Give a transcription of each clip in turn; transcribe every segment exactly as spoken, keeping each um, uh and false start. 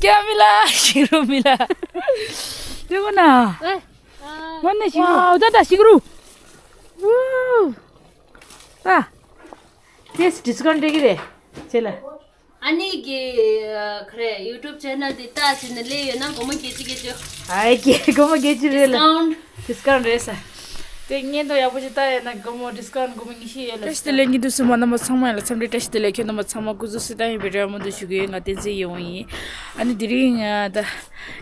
ཀྱ་མི་ལ་ཞིང་རུ་མི་ལ། དེ་གོ་ན། ཨེ། ཨ། ངོ་ནས་ཞིང་རུ། ཝའོ། ད་ད་ཞིང་རུ། ཝུའུ། ད། དེས་ཌི་སི་ཀའུན་ཊི་སྤྲད་ཀྱི་རེད། ཁྱེད་ལ། ཨ་ནི་གི་ཁ་རེ་ཡུ་ཊུབ་ཆེ་ནལ་འདི་ལྟ་བྱས་ནས་སླེབས་ཡོད་ན་སྒོར་མོ་བརྒྱད་ཅུ་བརྒྱད་ཅུ། ཨའི་ཀེ། སྒོར་མོ་བརྒྱད་ཅུ་རེད་ལ། ཌི་སི་ཀའུན་ཊི། ཌི་སི་ཀའུན་ཊི་རེད་ས། དེ་བརྙན་ཐུང་ཡག་པོ་ཞིག་ལྟ་ཡོད་ན་སྒོར་མོ་ཌི་སི་ཀའུན་ཊི་སྒོར་མོ་ཉི་ཤུ་ཡོད་ལ། བཀྲ་ཤིས་བདེ་ལེགས། ཉིན་དུ་སུ་མ་རྣམ་པ་ཚང་མ་ཡོད་ལ་འཚམས་འདྲི་བཀྲ་ཤིས་བདེ་ལེགས། ཁྱོད་རྣམ་པ་ཚང་མ་སྐུ་གཟུགས་གསལ་ཐང་ཡོད་པའི་རེ་བ་མང་དུ་ཞུ་གི་ཡོད། ང་བསྟན་འཛིན་ཡེ་ཝང་ཡིན། ཨ་ནི་དེ་རིང་ང་ད་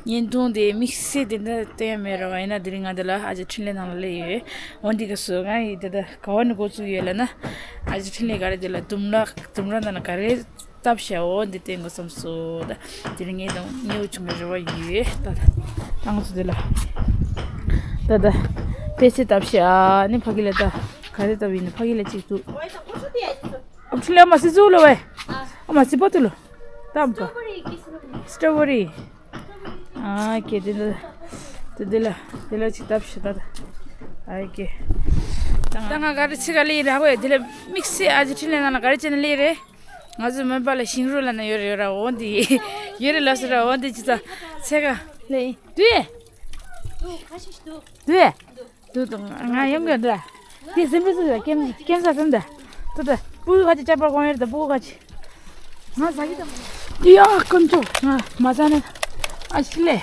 བརྙན་ཐུང་དེ་དམིགས་བསལ་དེ་འདྲ་བསྟན་ཡ་མེད་ར་བ། ཡིན་ན་དེ་རིང་ང་འདི་ལ་ཨ་ཅག་འཕྲིན་ལས་ནང་ལ་སླེབས་ཡོད། འོན་ཏེ་ག་སུ་ང་ཡི་དེ་ད་ག་བ་ནས་འགོ་བཙུགས་ཡོད་ལ་ན། ཨ་ཅག་འཕྲིན་ལས་ག་རེ་དེ་ལ་ལྡུམ་ར་ལྡུམ་ར་ནང་ལ་ག་རེ་བཏབ་ཤག་འོ་འདི་བསྟན་དགོས་བསམ་སོང་། ད་དེ་རིང་ངས་དང་མཉེས་པོ་བྱུང་བའི་རེ་བ་ཡོད། ད་ད་ང་ཚོ་འདི་ལ་ད་ད་པད་ཚལ་བཏབ་ཤག་ཨ་ནི་ཕ་གི་ལ་ད་ག་རེ་བཏབ་ཡིན་ན། ཕ་གི་ལ་གཅིག་འདུག་འཕྲིན་ལས་མ་སི་ཟུག་ལོ་བས། ཨ་མ་སི་པོ་ཏུ་ལོ། ད་མ་ག་སི་ཊོ་བེ་རི། ཨ་ཀེ། དེ་འདི་དེ་འདི་ལ་དེ་ལ་ཅིག་བཏབ་ཤག་ད་ད། ཨ་ཀེ། ད་ང་ག་རེ་ཚིག་ག་ལེ་ཡིན་ར་བས། དེ་ལ་དམིགས་བསལ་ཨ་ཅག་འཕྲིན་ལས་ནང་ལ་ག་རེ་བྱས་ནས་སླེབས་རེད། ང་ཚོ་མོན་པ་ལ་ཞིང་རུ་ལ་ན་ཡོད་རེད་ཡོད་ར། འོ་འདི་ཡོད་རེད་ལ་སོ་ར། འོ་འདི་ཅི་ཙ་ཚེ་ག་ལེ་ཡིན་དུས། དུས། དུ་དུ་ང་ཡོང་གི་འདྲ། དེ་སེམས་པ་སུ་ཡོད་ཀེམ་ཀེམ་ས་སེམས་ད། དུ་དུ་སྤུ་གུ་ཁ་ཅིག་ཅག་པར་གོང་ཡོད་ད། སྤུ་གུ་ཁ་ཅིག་ང་ཟ་གི་དང་། དེ་ཡ་དཀོན་མཆོག་ང་མ་ཟ་ན་ཨ་ཤི་ལེ།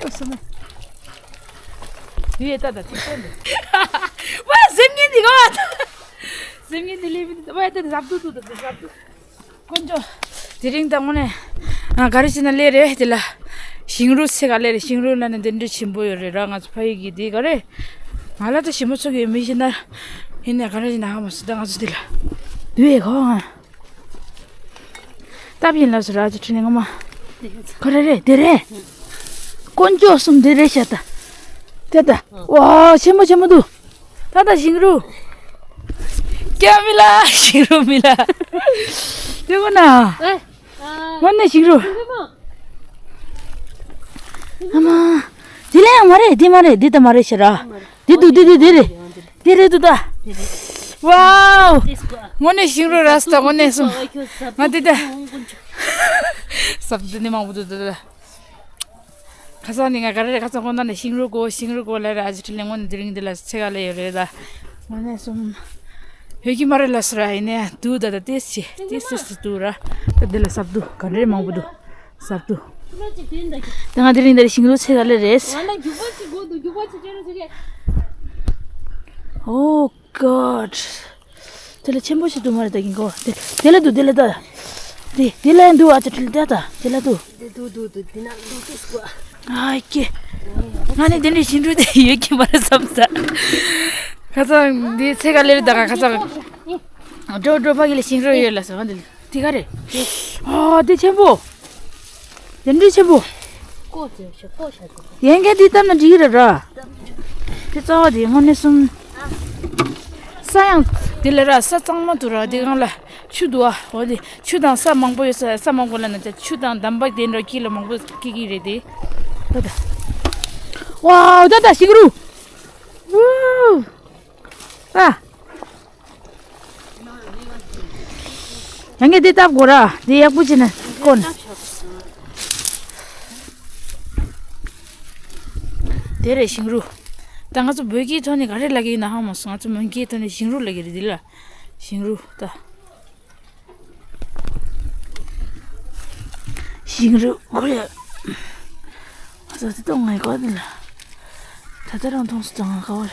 ཡོ་སེ་མེ། དེ་ཡ་ད་ད་ཚིག་སེམས་ད། ཝ་སེམས་ངན་འདི་ག་བ་ད། སེམས་ངན་འདི་ལེ་བི་འདི་ཝ་ད་ད་ཟབ་ཏུ་ཏུ་ད་ཟབ་ཏུ། དཀོན་མཆོག་དེ་རིང་ད་དངོས་གནས་ང་ག་རེ་བྱས་ན་སླེབས་རེད། དེ་ལ་ཞིང་རུ་ཚེ་ག་སླེབས་རེད། ཞིང་རུ་ལ་ནི་དེ་འདྲ་ཆེན་པོ་ཡོད་རེད་ར། ང་ཚོ་ཕ་ཡུལ་གྱི་དེ་ག་རེད། ང་ལ་ད་ཞིམ་པོ་ཚོ་གི་མི་ཤེས་ན། ཡིན་ནས་ག་རེ་བྱས་ན་ཧ་མ་སོང་། ད་ང་ཚོ་དེ་ལ་དུས་ཡས་ག་བ་ང་སྟབས་ཡིན་ལ་སོ་ར་ཅི་ཁྲི་ནས་ང་མ་ག་རེ་རེད། དེ་རེད། དཀོན་མཆོག་གསུམ་དེ་རེད་ཤག་ད། དེ་ད། ཝ་ཆེན་པོ་ཆེན་པོ་འདུག་ད་ད་ཞིང་རུ། ཀྱ་མི་ལ་ཞིང་རུ་མི་ལ། དེ་གོ་ན། ཨེ། ཨ། དངོས་གནས་ཞིང་རུ། ཨ་མ། དེ་ལ་ཡང་མ་རེད། དེ་མ་རེད། དེ་ད་མ་རེད་ཤི་ར། དེ་འདུག་དེ་དེ་དེ་རེད། དེ་རེད་འདུག་ད། ཝའོ། དངོས་གནས་ཞིང་རུ་ར་སི་ད་དངོས་གནས་སོང་། ང་དེ་ད། ཟབ་དེ་ནི་མང་པོ་འདུག་ད། ཁ་སང་ནི་ང་ག་རེ་རེད། ཁ་སང་ཁོང་ན་ནས་ཤིང་རུ་གོ་ཤིང་རུ་གོ་ལ་ར་ཨ་ཅི་ཁྲི་ལེ་ངོ་ནས་དེ་རིང་འདི་ལ་ཚེ་ག་ལེ་ཡོད་རེད་ད། ངོ་ནས་སོམ། ཡོད་ཀྱི་མ་རེད་ལ་སོ་ར། ཡིན་ནས་དུ་ད་ད་ཏེས་ཆེ་ཏེས་སི་སི་དུ་ར། ད་འདི་ལ་སབ་དུ་ག་རེ་མང་པོ་དུ་སབ་དུ། ད་ང་དེ་རིང་འདི་ལ་ཤིང་རུ་ཚེ་ག་ལེ་རེད། Oh God. དེ་ལ་ཆེན་པོ་ཞིག་འདུག་མ་རེད་ད་གིན་གོ་དེ་དེ་ལ་འདུག་དེ་ལ་ད། དེ་དེ་ལ་འདུག་ཨ་ཅག་ཁྲི་ལ་ད་ད་དེ་ལ་འདུག་འདུག་འདུག་འདུག་དེ་ན་འདུག་ཏུ་སྐུ། ཨ་ཀེ། ང་ནི་དེ་འདྲའི་ཞིང་འབྲོག་དེ་ཡོད་ཀྱི་མ་རེད་བསམ་ས། ཁ་སང་འདི་ཚེ་ག་ལེར་ད་ག་ཁ་སང་། འགྲོ་འགྲོ་ཕ་གི་ལ་ཞིང་འབྲོག་ཡོད་ལ་ཟེར་བ་འདི་ལ་དེ་ག་རེད། ཨ་དེ་ཆེན་པོ། དེ་འདྲའི་ཆེན་པོ། ལྐོག་ཟེར་ཞིག་ལྐོག་བྱ་ཟེར། ཡན་གྱི་འདི་བཏབ་ན་འགྲིག་གི་རེད་ར། དེ་རྩ་བ་དེ་དངོས་གནས་གསུམ། ས་ཡང་དེ་ལ་ར་ས་གཙང་མ་འདུག་ར། དེ་གང་ལ་ཆུ་འདུག་ཨ། འོ་དེ་ཆུ་དང་ས་མང་པོ་ཡོད་ས། ས་མང་པོ་ལ་ན་ཆུ་དང་འདམ་བག་དེ་འདྲ་དཀྱིལ་ལ་མང་པོ་སྐྱེ་གི་རེད་དེ། ད་ད། ཝའོ་ད་ད་ཞིག་རུ། ཝུའུ། ཨ། ཡང་ངས་འདི་བཏབ་དགོས་ར། འདི་ཡག་པོ་བྱས་ནས་བསྐོར་ནས། དེ་རེད་ཞིང་རུ། ད་ང་ཚོ་བོད་སྐད་ཐོག་ནས་ག་རེ་ལབ་ཀྱི་ཡིན་ན་ཧ་མ་སོང་། ང་ཚོ་མོན་སྐད་ཐོག་ནས་ཞིང་རུ་ལབ་ཀྱི་རེད་འདི་ལ། ཞིང་རུ་ད། ཞིང་རུ་ཁོ་ཡ། ང་ཚོ་དེ་གཏོང་ངེས་གོ་འདི་ལ། ད་ལྟ་རང་མཐོང་སུ་གཏོང་ང་ག་བ་རེད།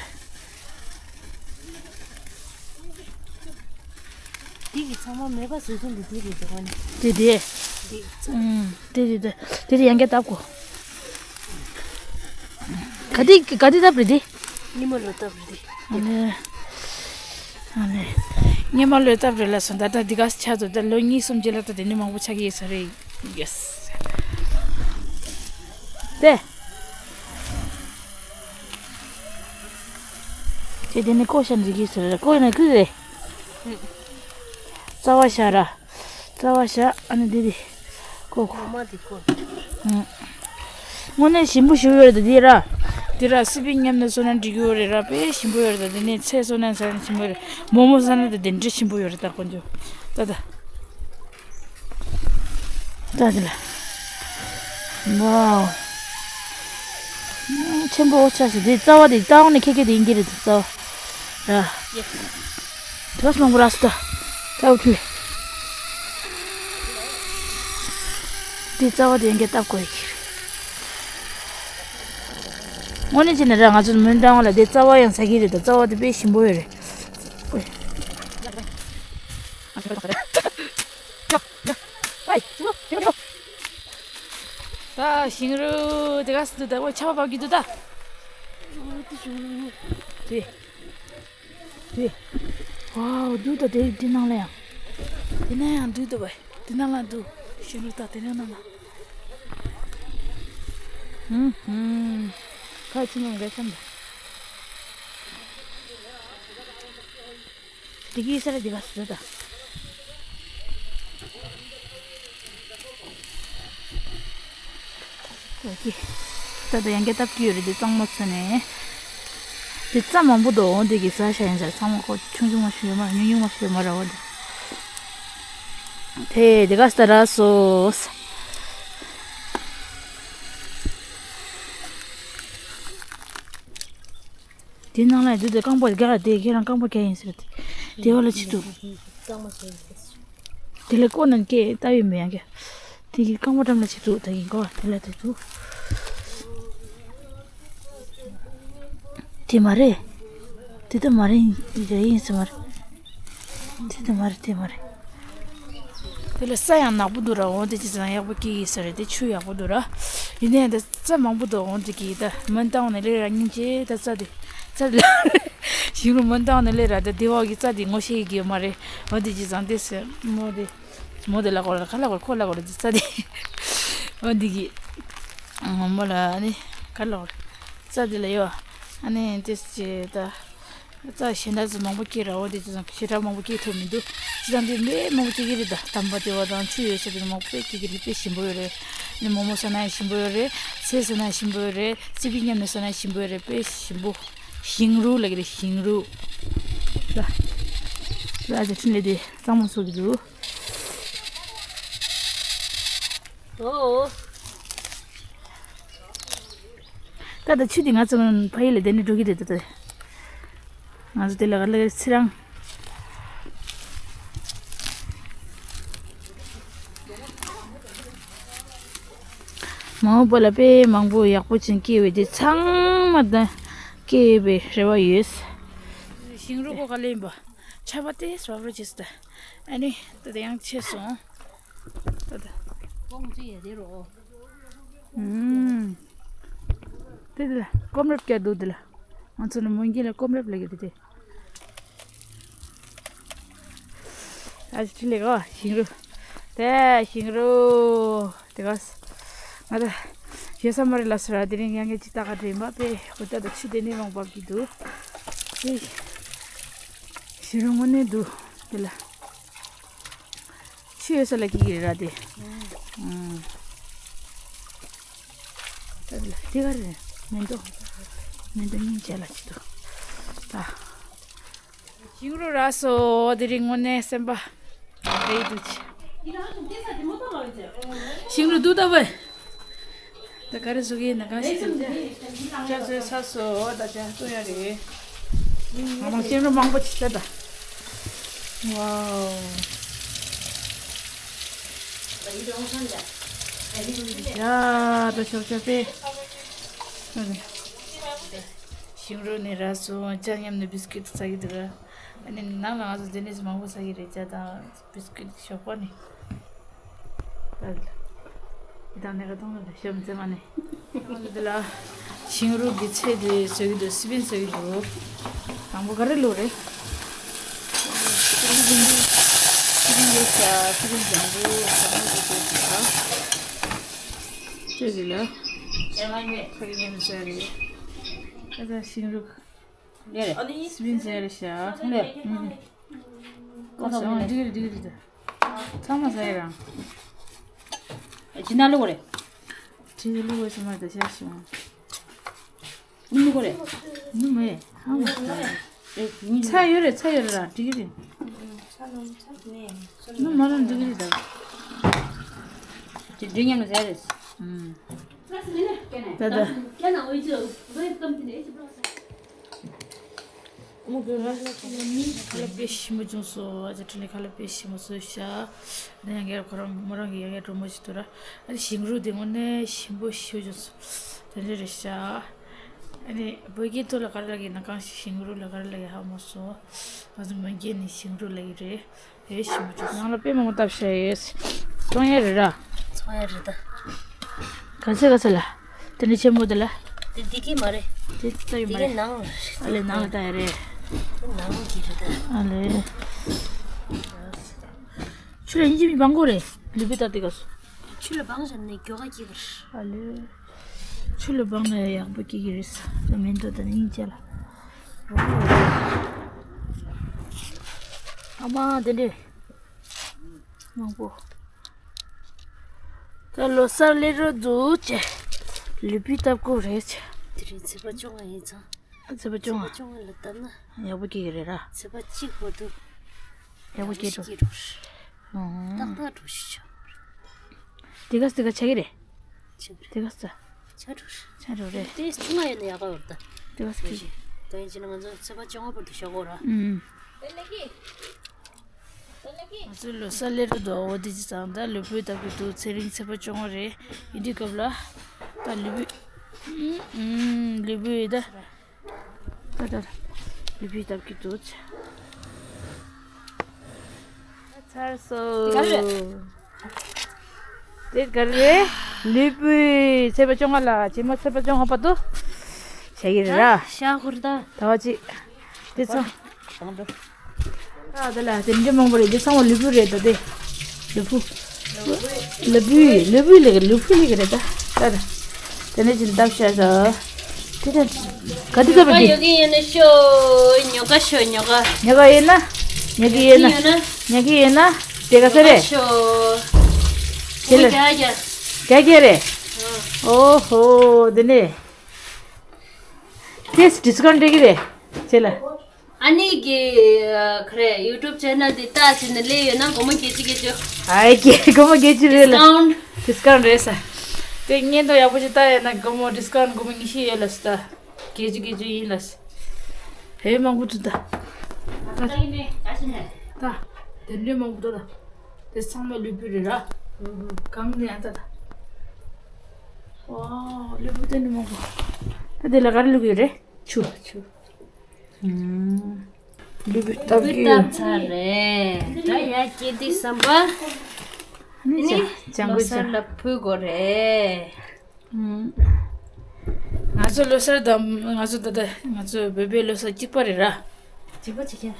འདི་གི་ཚང་མ་མེད་པ་བཟོས་ཀྱིན་འདུག་འདི་རེད་འདུག་ཨ་ནི། དེ་དེ། འདི་ཚང་། ཨུམ། དེ་དེ་དེ། དེ་དེ་ཡང་བསྐྱར་བཏབ་དགོས། ག་དེ་ག་དེ་བཏབ་རེད་དེ། ཉི་མ་ལོ་བཏབ་རེད་དེ། ཨ་ནི། ཨ་ནི། ཉི་མ་ལོ་བཏབ་རེད་ལ་སོང་། ད་ལྟ་འདི་ག་ཆགས་འདུག་ད་ལོ་གཉིས་གསུམ་རྗེས་ལ་ད་དེ་ནི་མང་པོ་ཆགས་ཀྱི་ཡོད་ས་རེད། ཡེས། དེ། ཁྱེད་དེ་ནི་ཀོ་ཤ་འདི་གི་ཟེར་རེད། ཀོ་ཡིན་ན་ཀི་རེད། རྩ་བ་ཤ་ར། རྩ་བ་ཤ་ཨ་ནི་འདི་འདི། ཀོ་ཀོ། ངོ་མ་འདི་ཀོ། ཨང་། དངོས་གནས་ཞིམ་པོ་ཞིག་ཡོད་རེད་འདི་ར། འདི་ར་སི་པན་མཉམ་དུ་བཟོས་ན་འགྲིག་གི་ཡོད་རེད་ར། དཔེ་ཞིམ་པོ་ཡོད་རེད་ད། འདི་ནས་ཚལ་བཟོས་ན་ཟ་ན་ཞིམ་པོ་ཡོད་རེད། མོག་མོག་ཟ་ན་ད་དེ་འདྲ་ཞིམ་པོ་ཡོད་རེད་ད་དཀོན་མཆོག་ད་ད། ད་དེ་ལ། ཝའོ། ཆེན་པོ་འོ་ཆ་ཞིག་འདི་རྩ་བ་དེ་རྩ་བ་ནས་ཁེ་ཁེ་དེ་ཡིན་གྱི་རེད། རྩ་བ་ར། དེ་བས་མང་པོ་རག་སོང་ད། ད་འུ་ཐུ། འདི་རྩ་བ་དེ་ཡིན་གྱི་བཏབ་དགོས་ཡིན་གྱི་རེད། དངོས་གནས་བྱས་ན་ར་ང་ཚོ་མོན་རྟ་དབང་ལ་དེ་རྩ་བ་ཡང་ཟ་གི་རེད། ད་རྩ་བ་དེ་དཔེ་ཞིམ་པོ་ཡོད་རེད། ད་ཞིང་རུ་དེ་ག་སུ་ད་ཆར་པ་བབས་ཀྱི་འདུག་ད། དེ། དེ། ཝའོ་འདུག་ད། དེ་དེ་ནང་ལ་ཡང་། དེ་ན་ཡང་འདུག་ད་བས། དེ་ནང་ལ་འདུག་ཞིང་རུ་ད་དེ་ནང་ལ། ཧུམ་ཧུམ། ཁ་ཆུ་མོ་འགའ་ཤམ་ད། དེ་གི་ས་ར་དེ་ག་སུ་ད། ད་ད་ཡང་སྐྱ་བཏབ་ཀྱི་ཡོད་རེད། དེ་གཙང་མ་ཚོ་ནས། དེ་རྩྭ་མང་པོ་འདུག་འོ་དེ་གི་ས་ཤ་ཡིན་ཟེར། ཚང་མ་ཁོ་ཆུང་ཆུང་མ་ཞིག་ཡོད་མ་རེད། ཉུང་ཉུང་མ་ཞིག་ཡོད་མ་རེད། འོ་དེ། དེ་དེ་ག་ས་ར་སོ། དེ་ནང་ལ་འདུག་དེ་རྐང་པ་རྒྱག་དེ་ཁྱེད་རང་རྐང་པ་རྒྱག་ཡིན་ཟེར་དེ། དེ་བ་ལ་ཆི་འདུག་དེ་ལ་ཀོ་ནན་ཀེ་ལྟ་བའི་མེ་ཡང་ཀེ། དེ་གི་རྐང་པ་འགྲམ་ལ་ཆི་འདུག་ད་ཡིན་ཀོ་དེ་ལ་དེ་འདུག་དེ་མ་རེད། དེ་ད་མ་རེད། ཡིན་ཟེར་མ་རེད། དེ་ད་མ་རེད། དེ་མ་རེད། དེ་ལ་ས་ཡང་ནག་པོ་འདུག་ར། འོ་དེ་ཅི་ཙང་ཡག་པོ་སྐྱེ་གི་ས་རེད། དེ་ཆུ་ཡག་པོ་འདུག་ར། ཡིན་ནའི་དེ་རྩྭ་མང་པོ་འདུག་འོ་དེ་གི་ད་མོན་རྟ་དབང་ནས་སླེབས་ར་སྙིང་རྗེ། ད་རྩྭ་དེ་རྩྭ་དེ་ལ་ཞིང་རུ་མོན་རྟ་དབང་ནས་སླེབས་ར། ད་དེ་བ་གི་རྩྭ་དེ་ངོ་ཤེས་ཀྱི་ཡོད་མ་རེད། འོ་དེ་ཅི་ཙང་དེ་སེ་མོ་དེ་མོ་དེ་ལ་གོ་ར་ཁ་ལ་གོ་ཁོ་ལ་གོ་ར་དེ་རྩྭ་དེ་འོ་དེ་གི་མོ་ལ་ཨ་ནི་ཁ་ལ་གོ་ར་རྩྭ་དེ་ལ་ཡོད། ཨ་ནི་དེ་སེ་ད། རྩྭ་ཞེ་འདྲ་ཚོ་མང་པོ་སྐྱེས་ར། འོ་དེ་ཚོ་ཞེ་དྲག་མང་པོ་སྐྱེས་ཐུབ་མི་འདུག་ཅི་དང་དེ་དཔེ་མང་པོ་སྐྱེ་གི་རེད། ད་དམ་པ་དེ་བ་དང་ཆུ་ཡོད་ས་དེ་མང་པོ་དཔེ་སྐྱེ་གི་རེད། དཔེ་ཞིམ་པོ་ཡོད་རེད། ནི་མོག་མོག་ཟ་ན་ཡང་ཞིམ་པོ་ཡོད་རེད། ཚལ་ཟ་ན་ཡང་ཞིམ་པོ་ཡོད་རེད། རྩི་བི་མཉམ་ནས་ཟ་ན་ཡང་ཞིམ་པོ་ཡོད་རེད། དཔེ་ཞིམ་པོ། ཞིང་རུ་ལ་གི་རེད། ཞིང་རུ། ད་ད་ཅི་ཕྲིན་ལས་དེ་གཙང་མ་བཟོ་གི་འདུག་ཨོ། ད་ལྟ་ཆུ་དེ་ང་ཚོ་ཕ་ཡུལ་ལ་དེ་ནས་འགྲོ་གི་རེད། ད་ལྟ་ང་ཚོ་དེ་ལ་ག་ལེར་ཚེ་རང་མ་འོངས་པ་ལ་དཔེ་མང་པོ་ཡག་པོ་ཅན་སྐྱེ་བའི་དེ་ཚང་མ་ད་སྐྱེ་བའི་རེ་བ་ཡོད། ཞིང་རུ་ཀོ་ག་ལེ་ཡིན་པ། ཆར་པ་དེ་སོབ་རོ་བྱེད་སོང་། ད་ཨ་ནི་ད་དེ་ཡང་ཆེ་སོང་། ད་ད་ཀོང་ཅི་ཡ་དེ་རོ། ཨུམ། དེ་དེ་ལ་ཀོམ་རབ་སྐྱ་འདུག་དེ་ལ། ང་ཚོ་ནི་མོན་གྱི་ལ་ཀོམ་རབ་ལ་གི་དེ་དེ། ཨ་ཅི་ལེ་གོ་ཞིང་རུ། དེ་ཞིང་རུ། དེ་ག་ང་ད་ཞེ་ས་མ་རེད་ལ་སོ་ར། དེ་རིང་ཡང་གི་ཅི་ད་ག་དྲན་པ་པེ་ཧོ་ད་ད་ཆུ་དེ་ནི་མང་པ་གི་འདུག་དེ་ཞིང་རུ་དངོས་གནས་འདུག་དེ་ལ། ཆུ་ཡོད་ས་ལ་སྐྱེ་གི་རེད་ར་དེ། ཨང་། ད་དེ་ལ་དེ་ག་རེད། མེ་ཏོག་མེ་ཏོག་སྙིང་རྗེ་ལ་ཅི་འདུག་ད་ཞིང་རུ་རག་སོང་། དེ་རིང་དངོས་གནས་སེམས་པ་རེད་འདུག་ཅི། ཞིང་རུ་འདུག་ད་བས། ད་ག་རེ་བཟོ་གི་ཡིན་ན་གང་ཞིག་བཟོ་གི། ཅ་ཚོའི་ས་སོ་ད་ཅ་བཏུང་ཡ་རེད། ང་མང་ཅན་རོ་མང་པོ་ཅིག་ད་ད། ཝའོ། ཡ་ད་ཤོག་ཤོག་པེ། ཞིང་རུ་ནས་ར་སོ་ཅ་མཉམ་ནས་བིས་ཀིཊ་ཟ་གི་འདུག་ར། ཨ་ནི་ནང་ལ་ང་ཚོ་འཛེ་ནས་མང་པོ་ཟ་གི་རེད། ཅ་དང་། བིས་ཀིཊ་ཞོགས་པ་ནས། ད་ལྟ་ནས་ཀ་ཐོང་ལ་ཞོམ་ཙེ་མ་ནས། འདི་ལ་ཞིང་རུ་གི་ཚལ་དེ་བཟོ་གི་འདུག་སི་པིན་བཟོ་གི་འདུག་དང་པོ་ག་རེ་ལོ་རེད། སི་པིན་ལོ་ཤ་སི་པིན་ལྗང་གུ་ཟ་མ་ལོ་དེ་ཤ་ཅེ་གི་ལ་ཁ་གི་ཉམས་ཟ་རེད། ད་ད་ཞིང་རུ། ལེ་རེད། སི་པིན་ཟ་རེད་ཤ། ལེ། ཨུམ། ཀོ་ས་ཨོ་འདི་གི་རེད། འདི་གི་རེད། ཚང་མ་ཟ་ཡི་རང་། ཅི་ན་ལུག་རེད། ཅི་ལུག་རེད་ཟེར་མ་རེད། ཤ་ཞིག་ནུ་ལུག་རེད། ནུ་མེད། ཨ་མ། ཚ་ཡོད་རེད། ཚ་ཡོད་རེད་ར། འདི་གི་རེད། ནུ་མ་རུང་འདི་གི་རེད་ད། ཅི་འདི་མཉམ་ཟ་རེད། ད་ད། ཁ་ལག་དཔེ་ཞིམ་པོ་བྱུང་སོང་། ཨ་ཅག་ཁྲི་ལི་ཁ་ལག་དཔེ་ཞིམ་པོ་བྱུང་སོང་ཤག་ཨ་ནི་ཡང་ཁོ་རང་མོ་རང་གི་ཡང་སྒྲོལ་མ་ཞིག་འདུག་ར། ཨ་ནི་ཞིང་རུ་དེ་དངོས་གནས་ཞིམ་པོ་ཞིག་བྱུང་སོང་། དེ་འདྲ་རེད་ཤག་ཨ་ནི་བོད་ཀྱི་ཐོག་ལ་ག་རེ་ལབ་ཀྱི་ཡིན་ན། གང་ཞིག་ཞིང་རུ་ལ་ག་རེ་ལབ་ཀྱི་ཧ་མ་སོང་། ང་ཚོ་མོན་གྱི་ནི་ཞིང་རུ་ལབ་ཀྱི་རེད། ཨེ་ཞིམ་པོ་བྱུང་། ནང་ལ་དཔེ་མང་པོ་བཏབ་བཞག་ཡོད། བཙོང་ཡ་རེད་ར། བཙོང་ཡ་རེད་ད། ག་ཚོད་ག་ཚོད་ལ། དེ་འདྲ་ཆེན་པོ་དེ་ལ། དེ་འདི་གི་མ་རེད། དེ་ལྟ་ཡོད་མ་འདི་གི་རེད། ནང་། ཨ་ལས་ནང་ལ་ལྟ་ཡ་རེད། དེ་ནང་གི་རེད་ད། ཨ་ལས། ཆུ་ལ་ཡིན་གཅིག་མིན་སྦང་དགོས་རེད། ལུས་པོ་ལྟ་དེ་ག་སོ། ཆུ་ལ་སྦང་བཞག་ནས་མགྱོགས་ག་སྐྱེ་གི་རེད། ཨ་ལས། ཆུ་ལ་སྦང་ན་ཡག་པོ་སྐྱེ་གི་རེད་ས། ད་མེ་ཏོག་དང་སྙིང་རྗེ་ལ། ཨ་མ་དེ་འདྲས། མང་པོ། ད་ལོ་གསར་སླེབས་འགྲོ་འདུག་ཅེ། ལུས་པོ་བཏབ་དགོས་རེད་ཅེ། དེ་རིང་ཚེས་པ་བཅོ་ལྔ་ཡིན་ཙང་། ཚེས་པ་བཅོ་ལྔ། ཚེས་པ་བཅོ་ལྔ་ལ་བཏབ་ན། ཡག་པོ་སྐྱེ་གི་རེད་ར། ཚེས་པ་གཅིག་བར་དུ། ཡག་པོ་སྐྱེ་འགྲོ། སྐྱེ་འགྲོ། ཨང་། ཏག་ཏག་འགྲོ་ཞིག་ཆོག་དེ་ག་ས་དེ་ག་ཆགས་ཀྱི་རེད། ཆགས་ཀྱི་རེད། དེ་ག་ས། ཆགས་འགྲོ་རེད། ཆགས་འགྲོ་རེད། དེ་ཆུང་ང་ཡོད་ན་ཡག་ག་ཡོད་ད། དེ་ག་ས་ཀྱི། ད་ཡིན་ཕྱིན་ན་ང་ཚོ་ཚེས་པ་བཅོ་ལྔ་བར་དུ་བཞག་དགོས་ར། ཨུམ། ང་ཚོ་ལོ་གསར་སླེབས་འགྲོ་འདུག་འོ་དེ་ཅི་ཙང་ད་ལུས་པོ་བཏབ་ཀྱི་འདུག་ཚེ་རིང་ཚེས་པ་བཅོ་ལྔ་རེད། ཡིན་དུས་སྐབས་ལ། ད་ལུས་པོ། ཨུམ། ལུས་པོ་ཡོད་ད། ད་ད། ལུས་པོ་བཏབ་ཀྱི་འདུག་ཚར་སོང་། དེ་ག་རེ་རེད། ལུས་པོའི་ཚེས་པ་བཅོ་ལྔ་ལ་རྗེས་མ་ཚེས་པ་བཅོ་ལྔ་བར་དུ་བྱ་གི་རེད་ར། ཤ་ཁུར་ད། ད་བ་ཅི། དེ་ཚོ། ད་དེ་ལ་དེ་འདྲ་མང་པོ་རེད། དེ་ཚང་མ་ལུས་པོ་རེད་ད་དེ། ལུས་པོ། ལུས་པོའི་ལུས་པོའི་ལས་ཀ་ལུས་པོའི་ལས་ཀ་རེད་ད། ད་ད། དེ་ནས་ཅི་འདབ་ཤ་ཟ། དེ་ད། ག་དུས་ད་ཉོ་ག་ཡོད་ཀྱི་ཡོད་ན་ཤོ། ཉོ་ག་ཤོ་ཉོ་ག་ཉོ་ག་ཡོད་ན། ཉོ་གི་ཡོད་ན། ཉོ་གི་ཡོད་ན། ཉོ་གི་ཡོད་ན། དེ་ག་ས་རེད། ཤོ། དེ་ལ། རྒྱ་རྒྱ། རྒྱ་རྒྱ་རེད། ཨོ་ཧོ་དེ་ནས། དེས་ཌི་སི་ཀའུན་ཊི་སྤྲད་ཀྱི་རེད། ཁྱེད་ལ། ཨ་ནི་གི་ཁ་རེ་ཡུ་ཊུབ་ཆེ་ནལ་འདི་ལྟ་བྱས་ནས་སླེབས་ཡོད་ན་སྒོར་མོ་བརྒྱད་ཅུ་བརྒྱད་ཅུ། ཨའི་ཀེ་སྒོར་མོ་བརྒྱད་ཅུ་རེད་ལ། ཌི་སི་ཀའུན་ཊི། ཌི་སི་ཀའུན་ཊི་རེད་ས། དེ་བརྙན་ཐུང་ཡག་པོ་ཞིག་ལྟ་ཡོད་ན་སྒོར་མོ་ཌི་སི་ཀའུན་ཊི་སྒོར་མོ་ཉི་ཤུ་ཡོད་ལ་ས་ད། བརྒྱད་ཅུ་བརྒྱད་ཅུ་ཡིན་ལ་ས། དེ་མང་པོ་འདུག་ད། ད། དེ་འདྲའི་མང་པོ་འདུག་ད། དེ་ཚང་མ་ལུས་པོ་རེད་ར། གང་ནས་ཨ་ད་ད། ཝའོ་ལུས་པོ་དེ་འདྲ་མང་པོ། ད་དེ་ལ་ག་རེ་བླུགས་ཡོད་རེད། ཆུ། ཆུ། ལུས་པོ་བཏབ་ཀྱི་ཡོད། ལུས་པོ་བཏབ་ཚར་རེད། ད་ཡ་སྐྱེ་དུས་ཙམ་པ། ནི་ནི་ཅ་ཅང་ལོ་གོས་ཅ། གསར་ལ་ཕུལ་དགོས་རེད། ང་ཚོ་ལོ་གསར་དང་ང་ཚོ་ད་ལྟ་ང་ཚོ་བོད་པའི་ལོ་གསར་གཅིག་པ་རེད་ར། གཅིག་པ་གཅིག་རྐྱང་།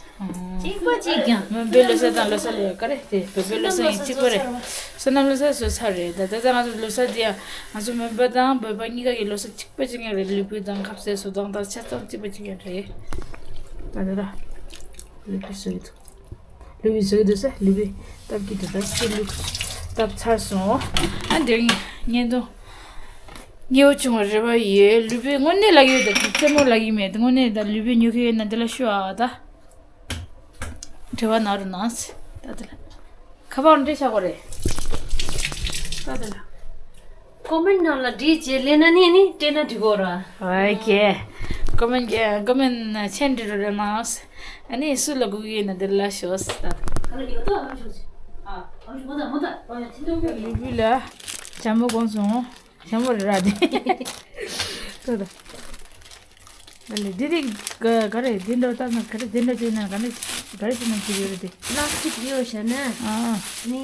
གཅིག་པ་གཅིག་རྐྱང་། བོད་པའི་ལོ་གསར་དང་ལོ་གསར་ལས་ག་རེ་དེ་བོད་པའི་ལོ་གསར་ཡིན་གཅིག་པ་རེད། བསོད་ནམས་ལོ་གསར་བཟོས་ཚར་རེད། ད་ད་ལྟ་ང་ཚོ་ལོ་གསར་དེ་ཡང་ང་ཚོ་བོད་པ་དང་བོད་པ་གཉིས་ཀ་གི་ལོ་གསར་གཅིག་པ་གཅིག་རྐྱང་རེད། ལུས་པོ་དང་ཁ་ཟས་བཟོ་སྟངས་དང་ཆ་ཚང་གཅིག་པ་གཅིག་རྐྱང་རེད། ད་ད་ད་ལུས་པོ་བཟོ་གི་འདུག་ལུས་པོ་བཟོ་གི་འདུག་ས། ལུས་པོ་བཏབ་ཀྱི་འདུག་ད་ཅི་ལུས་བཏབ་ཚར་སོང་། ཨ་འདིར་བརྙན་ཐུང་། ཉེ་བོ་བྱུང་བ་རེ་བ་ཡོད། ལུས་པོའི་དངོས་གནས་ལག་ཡོད་ད་རྩེད་མོ་ལག་ཡིན་མེད་དངོས་གནས་ད་ལུས་པོའི་ཉོ་མཁན་ཡོད་ན་འདི་ལ་ཤོག་ཨ་ད། འབྲེལ་བ་གནང་རོགས་གནང་ཟེར། ད་དེ་ལ། ཁ་པར་འདྲེ་བཞག་གོ་རེད། ད་དེ་ལ། ཀོ་མེན་ནང་ལ་བྲིས་རྗེས་ལེན་ན་ནི་ནི་སྤྲད་ན་འགྲིག་གོ་ར། ཨོ་ཁེ། ཀོ་མེན་ཀོ་མེན་མཆན་འབྲི་རོགས་གནང་། ཨ་ནི་སུ་ལ་དགོས་ཀྱི་ཡོད་ན་འདི་ལ་ཤོག་ད། ལུས་པོ་ལ་ཇ་མོ་གོན་སོང་། ཇ་མོ་རེད་ར་དེ། ལྟོས་དང་། ཨ་ལས་འདི་དེ་ག་ག་རེ་འདི་འདྲ་བཏབ་ན་ག་རེ་འདི་འདྲ་བྱས་ན་ག་རེ་ག་རེ་བྱས་ན་འགྲིག་ཡོད་རེད་དེ། པ་ལ་སི་ཊིག་ཡོད་བྱས་ན། ཨ་ཨ། ནི་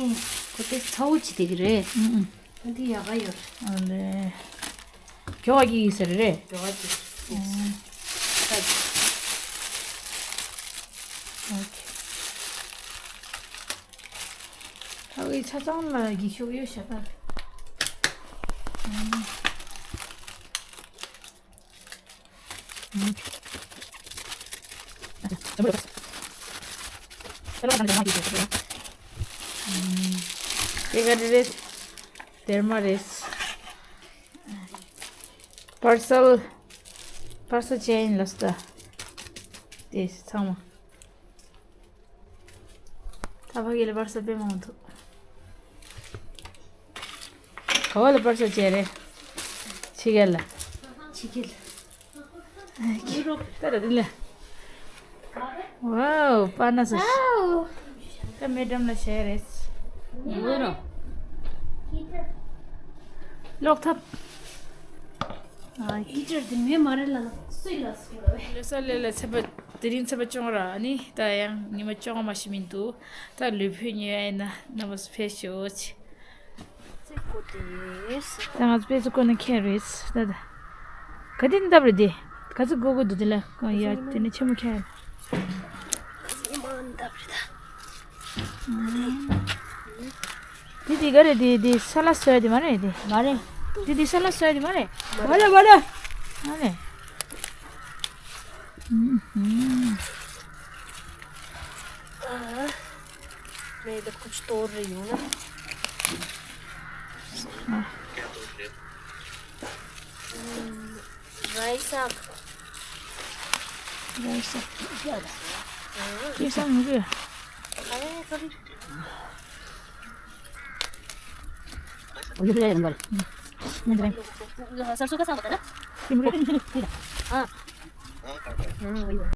ཁོ་དེ་ཚ་བོ་བྱེད་བསྡད་ཀྱི་རེད། ཨུ་ཨུ། ཨ་འདི་ཡག་ག་ཡོད་རེད། ཨ་ལས། མགྱོགས་པ་སྐྱེ་གི་ཟེར་རེད། མགྱོགས་པ་སྐྱེ་གི། ཨོ་ཁེ། ད་འོའི་ཆ་ཚང་ལ་འགྱིག་ཤོག་ཡོད་ཤག་ད། དེ་ག་རེ་རེད། དེར་མ་རེད། པར་སལ། པར་སལ་ཅན་ལ་སྟ། དེ་ཚང་མ། ད་ཕ་གི་ལ་པར་སལ་དཔེ་མང་འདུག་ཨོ་ལ་པར་ས་ཅེ་རེ། ཕྱི་རྒྱལ་ལ། ཕྱི་རྒྱལ། ད་ར་དེ་ལ། ཝའོ་པ་ན་ས། ད་མེ་ཌམ་ལ་ཤེར་རེད། ཡོད་རོ། ལོག་ཐབ། ཨ་ཧི་ཊར་དེ་མེ་མ་རེད་ལ་ན་སུས་ལ་སུ་ར་བས། ལོ་ས་ལེ་ལ་ཚེས་པ་དེ་རིང་ཚེས་པ་བཅོ་ལྔ་ར། ཨ་ནི་ད་ཡང་ཉི་མ་བཅོ་ལྔ་མ་ཞིག་མི་འདུག་ད་ལུས་ཕུད་ཉོ་ཡ་ཡིན་ན་རྣམ་པ་ཚོ་ཕེབས་ཤོག་ཅིག་ད་ང་ཚོ་དཔེ་ཚོ་ཀོ་ན་ཁྱེར་རེད་ད་ད། ག་དེ་འདབ་རེད་དེ། ག་ཚོད་དགོས་དགོས་འདུག་དེ་ལ་ཡ་དེ་ནས་ཆེན་མོ་ཁྱེར། དེ་དེ་ག་རེད་དེ་དེ་ས་ལ་སོས་དེ་མ་རེད་དེ། མ་རེད། དེ་དེ་ས་ལ་སོས་དེ་མ་རེད། མ་རེད་མ་རེད། མ་རེད། ཨ། मैं इधर कुछ तोड़ रही हूँ ना। हम्म, राई साग। राई साग। ये सब मुझे। अरे, कभी। मुझे ले नंबर। सरसों का साग होता है ना? हाँ। हाँ, वही, वही।